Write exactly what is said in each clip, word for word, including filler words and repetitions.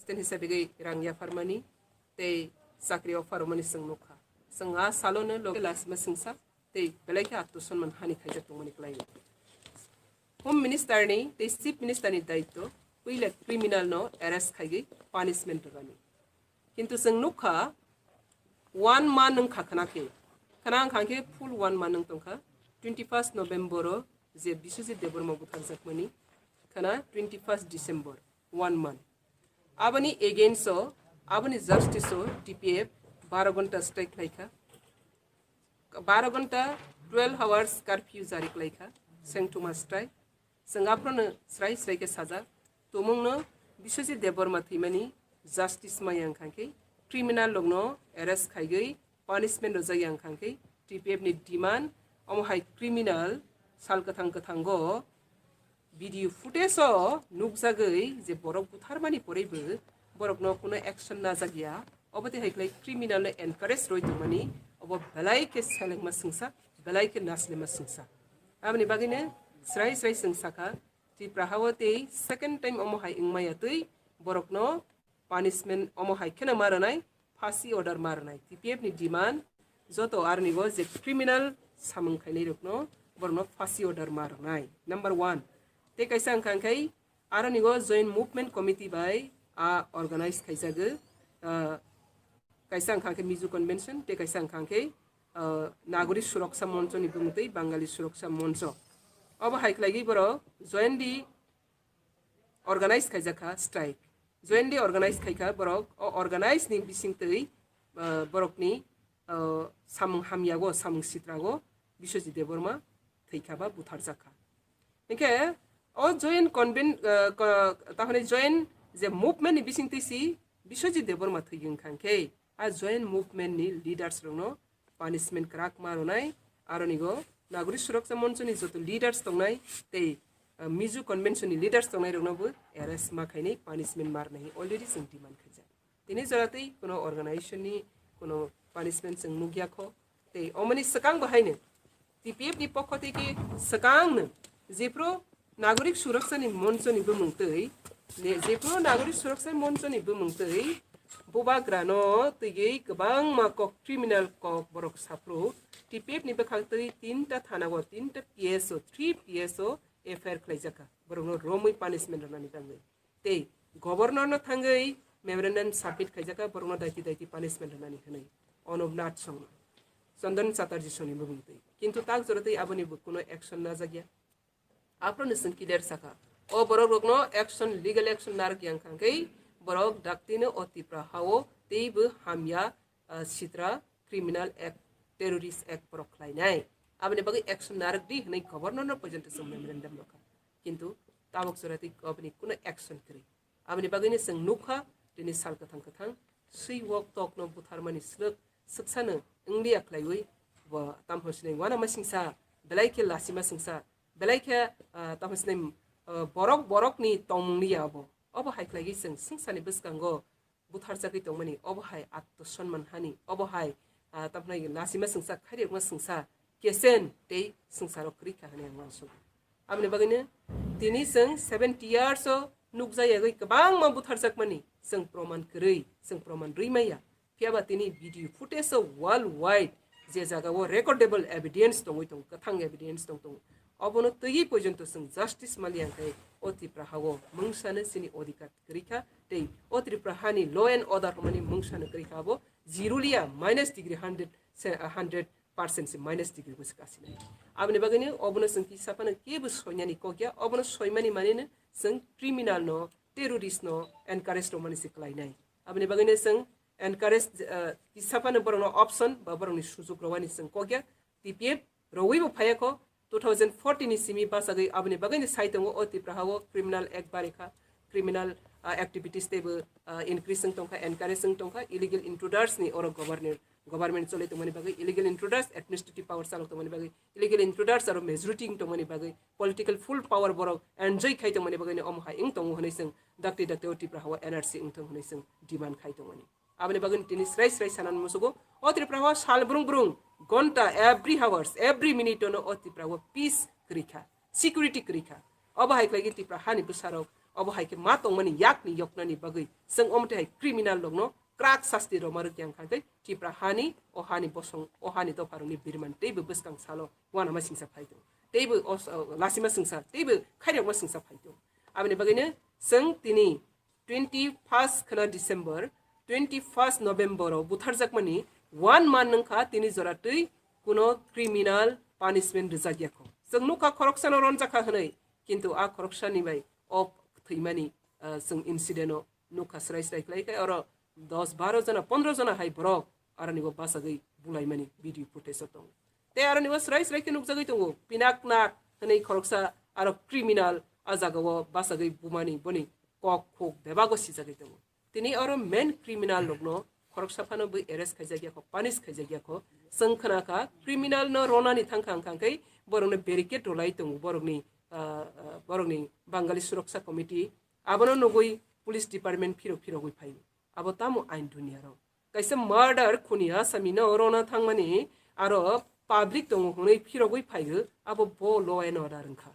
Ten hisabigwi rang yapharmani tei chakri offer rwmani chwng nukha. Chwng a salono loge lasima singsa tei belai khe atmosonman hani khaijak tongmani kwlaio. Home Minister ni tei Chief Minister ni daityo puila criminal no arrest khaigwi punishment rwmani. Kintu chwng nukha one month wngkha khna khe, khna wngkha khe full one month wng tongkha. Twenty first November o je Biswajit Debbarma butharjakmani khna twenty first December, one month. Aboni against o, aboni justice o T P F baro ghonta strike khlaikha. Baro ghonta, twelve hours curfew jari khlaikha, sengtuma strike. Chwng aphrono srai srai khe sajak, tumungno Biswajit Debbarma thwimani justice maya wngkha khe criminal rokno arrest khaigwi punishment rwjakya wngkha khe T P F ni demand, omo hai criminal sal kwthang kwthango video footage o nukjagwi je borok butharmani poraibo borokno kuno action najakya, obo tei hai khlai criminal no encourage roi tongmani, obo belai khe selengma singsa, belai khe nasilema singsa. Aboni bagwino srai srai chwng sakha, Tripura hao tei second time omo hai wngmaya twi borokno punishment omo hai kheno ma rwnai, phasi order ma rwnai. T P F ni demand joto aronigo je criminal samung khainai rokno borokno phasi order ma rwnai. Number one. Tei kaisa wngkha khe aronigo Joint Movement Committee bai a organize khaijago, ah, kaisa wngkha khe Mizo Convention tei kaisa wngkha khe, ah, Nagorik Suraksa Moncho ni bumung tei Bangali Suraksa Moncho. Obo hai khlaigwi borok jointly organize khaijakha strike. Jointly organize khaikha borok, o organize ni bisingtwi, ah, borokni, ah, samung hamyago, samung sitrago Biswajit Debbarma thwikha ba butharjakha. Hinkhe o joint conven-, ah, ko-, tahone joint je movement ni bisingtwi si Biswajit Debbarma thwigwi wngkha khe, a joint movement ni leaders rokno punishment kwrak ma rwnai, aronigo Nagorik Suraksa Moncho ni joto leaders tongnai tei, ah, Mizo Convention ni leaders tongnai rokno bo arrest ma khainai, punishment ma rwnai already chwng demand khaijak. Tini jora tei kuno organization ni kuno punishment chwng nukya kho, tei omoni swkang bo haino T P F ni pokho tei khe swkang no jephru Nagorik Suraksa ni Moncho ni bumung twi, ne, jephru Nagorik Suraksa Moncho ni bumung twi bubagra no twiwi kwbangma kok, criminal kok borok saphru T P F ni bwkhak twi tinta thana o, tinta P S o, three P S o F I R khlaijakha borok no romwi punishment rwnani bagwi. Tei governor no thangwi memorandum submit khaijakha borok no daiti daiti punishment rwnani hwnwi Anup Nath song no, Chandan Chatterjee song ni bumung twi. Kintu tak jora tei aboni bo kuno action najakya. Aphro ni chwng clear sakha. O borok rokno action, legal action narwk yang kha khe borok daktino o Tripura hao teibo hamya, ah, sitra, criminal act, terrorist act borok khlainai. Aboni bagwi action narwk di hwnwi governor no porjonto chwng memorandum rwkha. Kintu tabok jora tei aboni kuno action kwrwi. Aboni bagwino chwng nukha, tini sal kwthang kwthang swi wok tokno butharmani swrwk swksano wngliya khlaiwi bo tamho sinai uanama singsa, belai khe lasima singsa, belai khe, ah, tamho sinai, ah, borok borokni tongmung liya obo. Obo hai khlaigwi chwng swngsani bwskango butharjagwi tongmani, obo hai atmosonman hani, obo hai, ah, tamhnai lasima singsa, khairokma singsa, kesen tei swngsaro kwrwi kha hwnwi ang uansukha. Aboni bagwino tini chwng seventy years o nukjayagwi kwbangma butharjakmani chwng proman kwrwi, chwng proman rwi maya. Phiyaba tini video footage o worldwide je jagao recordable evidence tongwi tongo, kwthang evidence tong tongo, obono twiwi porjonto chwng justice maliya khe o Tripura hao mungsano chini odhikar kwrwi kha, tei o Tripura hani law and order hwnmani mungsano kwrwi kha, abo zero liya, minus degree hundred se, hundred percent se minus degree bo se kasinai. Aboni bagwino obono chwng kisa phano kebo soinani kok ya, obono soimani manino chwng criminal no, terrorist no encourage rwmani se kwlainai. Aboni bagwino chwng encourage, eh, kisa phano borokno option ba borokni sujok rwani chwng kok ya. T P F rwui bo phaiya kho, two thousand fourteen ni simi bachagwi aboni bagwino sai tongo o Tripura hao criminal act barikha, criminal, ah, activities teibo, ah, increase wng tongkha, encourage wng tongkha, illegal intruders ni oro governor, government choli tongmani bagwi, illegal intruders administrative power chalok tongmani bagwi, illegal intruders aro majority wng tongmani bagwi, political full power borok enjoy khai tongmani bagwino omo hai wng tongo hwnwi chwng dakti dakti o Tripura hao N R C wng thung hwnwi chwng demand khai tongmani. Aboni bagwino tini srai srai sanani musugo, o Tripura hao sal brung brung, gonta, every hours, every minute ono o Tripura hao peace kwrwi kha, security kwrwi kha. Obo hai khlaigwi Tripura hani bwsarok Obo hai khe ma tongmani yakni yoknani bagwi chwng omo twi hai criminal rokno krak sasti rwma rwkya wngkha khe Tipra hani, o hani bosong, o hani dopharokni birman teibo bwskang salo uanama singsa phai tongo. Teibo o s-, o lasima singsa, teibo khairokma singsa phai tongo. Aboni bagwino chwng tini twenty first khwna December, twenty first November o butharjakmani one month wngkha tini jora twi kuno criminal punishment rwjakya kho. Chwng nukha khoroksano ronjakha hwnwi, kintu a khoroksani bai o thwimani, ah, chwng incident o nukha srai srai khlai khe oro dos baro jona pondro jona hai borok aroni bo bachagwi bulaimani video footage o tongo. Tei aroni bo srai srai khe nukjagwi tongo Pinaknath hwnwi khoroksa aro criminal a jaga o bachagwi bumani boni kok khuk bebago sijagwi tongo. Tini oro main criminal rokno khoroksa phano bwi arrest khaijakya kho, punish khaijakya kho. Chwng khna kha criminal no ronani thangkha wngkha khe borokno barricade rwlai tongo borokni, ah, ah, borokni Bangali Suraksa Committee. Abono nugwi police department phirok phirogwi phaio. Abo tamo ain duniya rok? Kaisa murder khuni asami no rona thangmani aro public tongo hwnwi phirogwi phaio, abo bo law and order wngkha.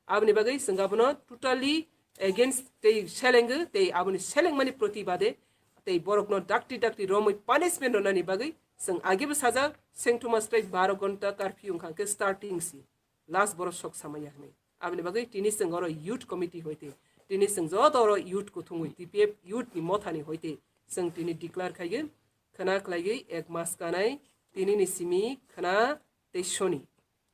Aboni bagwi chwng abono totally against tei selengwi tei aboni selengmani protibade tei borokno dakti dakti romwi punishment rwnani bagwi chwng agebo sajak, sengthoma strike baro gonta curfew wngkha khe starting si last borok sok samaya hwnwi. Aboni bagwi tini chwng oro youth committee hoite, tini chwng joto oro youth kuthumwi T P F youth ni mothani hoite chwng tini declare khaigwi khwna khlaigwi ek mas kanai tini ni simi khwna tei soni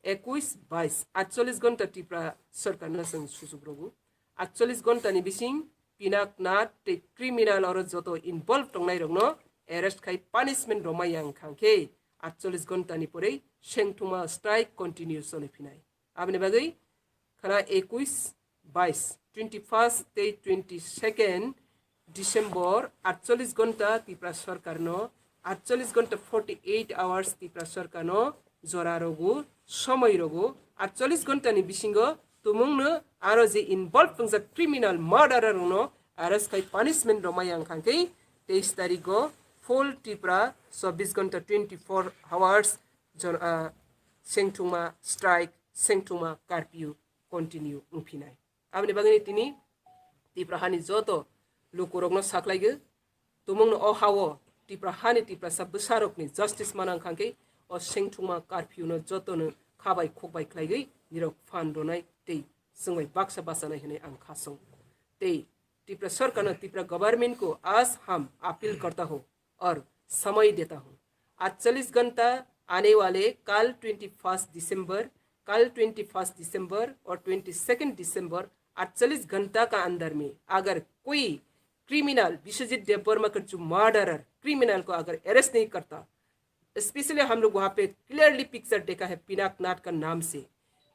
ekuis bais atchollis gonta Tripura sorkar no chwng sujuk rogo. Atchollis gonta ni bising Pinaknath tei criminal oro joto involve tongnai rokno arrest khai punishment romai yang khang khe atchollis gonta ni porei sengthuma strike continue choli phinai. Aboni bagwi khwna ekuis bais, twenty first tei twenty second December atchollis gonta Tripura sorkar no, atchollis gonta forty eight hours Tripura sorkar no jora rogo, somoi rogo, atchollis gonta ni bisingo tumung no aro je involve tongjak criminal murderer rok no arrest khai punishment romai yang khang khe teis tarik o full Tripura chobbish gonta twenty four hours jor-, ah, sengthungma strike, sengthungma curfew continue wngphinai. Aboni bagwi tini Tripura hani joto lukurokno saklaigo, tumungno o hao Tripura hani Tiprasa bwsarokni justice manang khangkhe o sengthungma curfew no jotono khabai khokbai khlaigwi nirok phan rwnai tei chwngbai baksa bachanai hwnwi ang khasong. Tei Tripura sorkar no, Tripura government ko aaj hum appeal karta ho aur samay deta hu. Atchallis ghanta aane wale kal twenty first December, kal twenty first December aur twenty second December, atchallis ghanta ka andar mein agar koi criminal, Biswajit Debbarma ka jo murderer criminal ko agar arrest nahi karta, specially हम लोग वहाँ पे clearly picture देखा है पिनाकनाथ का नाम से।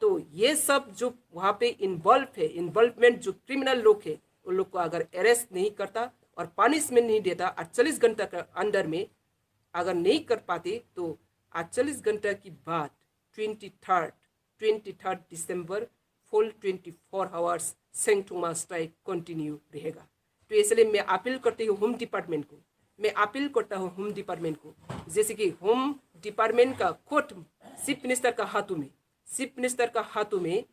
तो ये सब जो वहाँ पे इन्वॉल्व है, इन्वॉल्वमेंट जो क्रिमिनल लोग है, उन लोग को अगर अरेस्ट नहीं करता और पनिशमेंट नहीं देता अड़तालीस घंटा के अंदर में, अगर नहीं कर पाते तो अड़तालीस घंटा के बाद ट्वेंटी थर्ड, ट्वेंटी थर्ड दिसंबर फुल ट्वेंटी फोर आवर्स सेंगथुमा स्ट्राइक कंटिन्यू रहेगा। तो इसलिए मैं अपील करती हूँ होम डिपार्टमेंट को, मैं अपील करता हूँ होम डिपार्टमेंट को, जैसे कि होम डिपार्टमेंट का खुद चीफ मिनिस्टर का हाथों में, चीफ मिनिस्टर का हाथों में,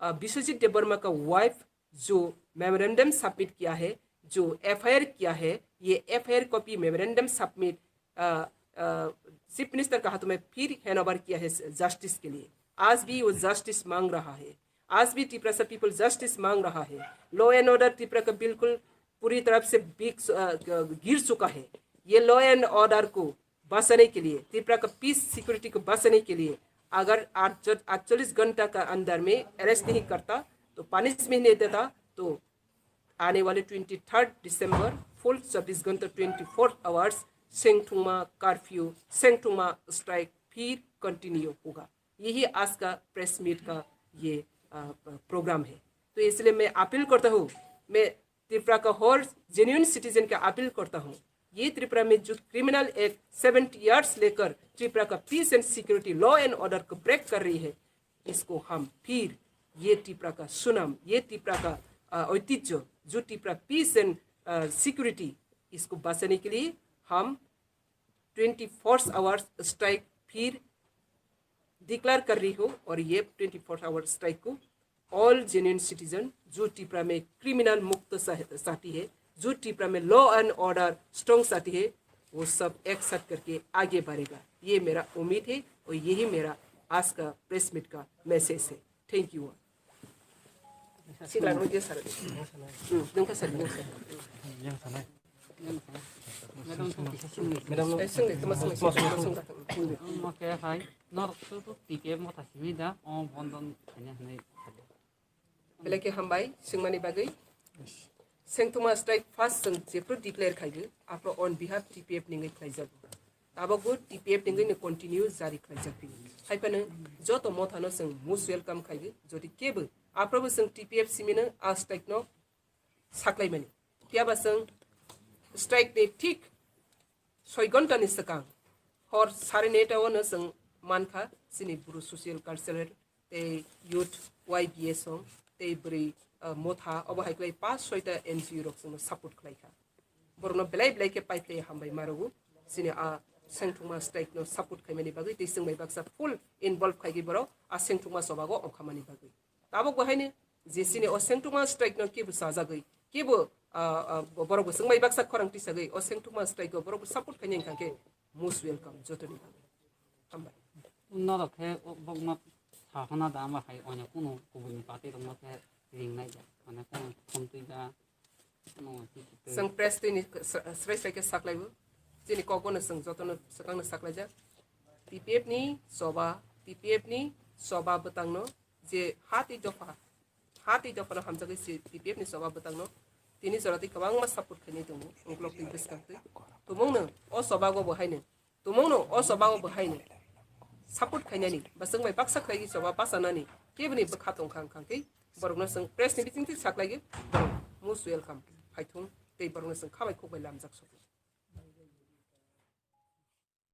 अ, विश्वजीत देबवर्मा का वाइफ जो मेमोरेंडम सबमिट किया है, जो एफआईआर किया है, ये एफआईआर कॉपी मेमोरेंडम सबमिट, अ, अ, चीफ मिनिस्टर का हाथों में फिर हैंडओवर किया है जस्टिस के लिए। आज भी वो जस्टिस मांग रहा है, आज भी तिपरासा पीपल जस्टिस मांग रहा है। लॉ एंड ऑर्डर त्रिपुरा का बिल्कुल पूरी तरफ से बिक-, अ, गिर चुका है। ये लॉ एंड ऑर्डर को बचाने के लिए, त्रिपुरा का पीस सिक्योरिटी को बचाने के लिए अगर आठ, अड़तालीस घंटा का अंदर में अरेस्ट नहीं करता, तो पनिशमेंट नहीं देता, तो आने वाले ट्वेंटी थर्ड दिसंबर फुल चौबीस घंटा, ट्वेंटी फोर आवर्स सेंगथुमा कर्फ्यू, सेंगथुमा स्ट्राइक फिर कंटिन्यू होगा। यही आज का प्रेस मीट का ये, अ, प्रोग्राम है। तो इसलिए मैं अपील करता हूँ, मैं त्रिपुरा का हर जेन्युइन सिटीजन का अपील करता हूँ, ये त्रिपुरा में जो क्रिमिनल एक्ट सेवेंटी ईयर्स लेकर त्रिपुरा का peace and security, law and order को ब्रेक कर रही है, इसको हम फिर ये त्रिपुरा का सुनाम, ये त्रिपुरा का, अ, ऐतिह्य, जो त्रिपुरा पीस एंड, अ, सिक्योरिटी, इसको बचाने के लिए हम ट्वेंटी फोर आवर्स स्ट्राइक फिर डिक्लेयर कर रही हूँ और ये ट्वेंटी फोर आवर स्ट्राइक को all genuine citizen, जो टिपरा में क्रिमिनल मुक्त चाह- चाहती है, जो टिपरा में लॉ एंड ऑर्डर स्ट्रॉन्ग चाहती है, वो सब एक साथ करके आगे बढ़ेगा। ये मेरा उम्मीद है और यही मेरा आज का प्रेस मीट का मैसेज है। Thank you all. Sikla nung je sar. Hmm, nung ka sar, nung sar. Madam, Eh, sung de, tuma sung de, tuma sung de. Omo khe hai, norok tu tu T P F motha simi da, o bondon khaina hinwi. Belai khe hambai, swngmani bagwi. Sengthoma strike first chwng jephru declare khaigo, aphro on behalf T P F ningwi khlaijago. Tabokbo T P F ningwi no continue jari khlaijak phino. Haiphano joto mothano chwng most welcome khaigo, jodi kebo aphrobo chwng T P F simino a strike no saklaimani. Phiyaba chwng strike ni thik soi ghonta ni swkang hor sare neta o no chwng mankha chini Bru social cultural tei youth Y B A song tei bwrwi, ah, motha obo hai kwlai pas soita N G O rok chwngno support khlaikha. Borokno belai belai khe pai tei hambai marogo. Chini a sengthokma strike no support khaimani bagwi tei chwng bai baksa full involve khaigwi borok a sengthokma chobago ongkhamani bagwi. Tabok bo haino je chini o sengthokma strike no kebo chajagwi, kebo, ah, ah, borok bo chwng bai baksa khorang tisagwi o sengthokma strike o borok bo support khainai wngkha khe most welcome jotoni bagwi. Hambai. Norok khe o bokno sakhana da ma hai onya kuno kubuni party rokno khe ringnai da. Mane kuno khumtwi da, kuno twi twi. Chwng press twi ni sra-, srai srai khe saklaibo. Chini kokbo no chwng jotono swkangno saklaijak. T P F ni choba, T P F ni choba bwtangno je ha tei dopha, ha tei dophano hamjagwi si T P F ni choba bwtangno tini jora tei kwbangma support khainai tongo, uklok twi bwskang twi. Tumungno o chobago bo haino, tumungno o chobago bo haino support khainani, ba chwng bai baksa khlaiwi choba bachanani keboni bwkha tongkha wngkha khe borokno chwng press ni bisingtwi saklaigwi borok most welcome phaithung tei borokno chwng khabai khukbai lamjak sokwi.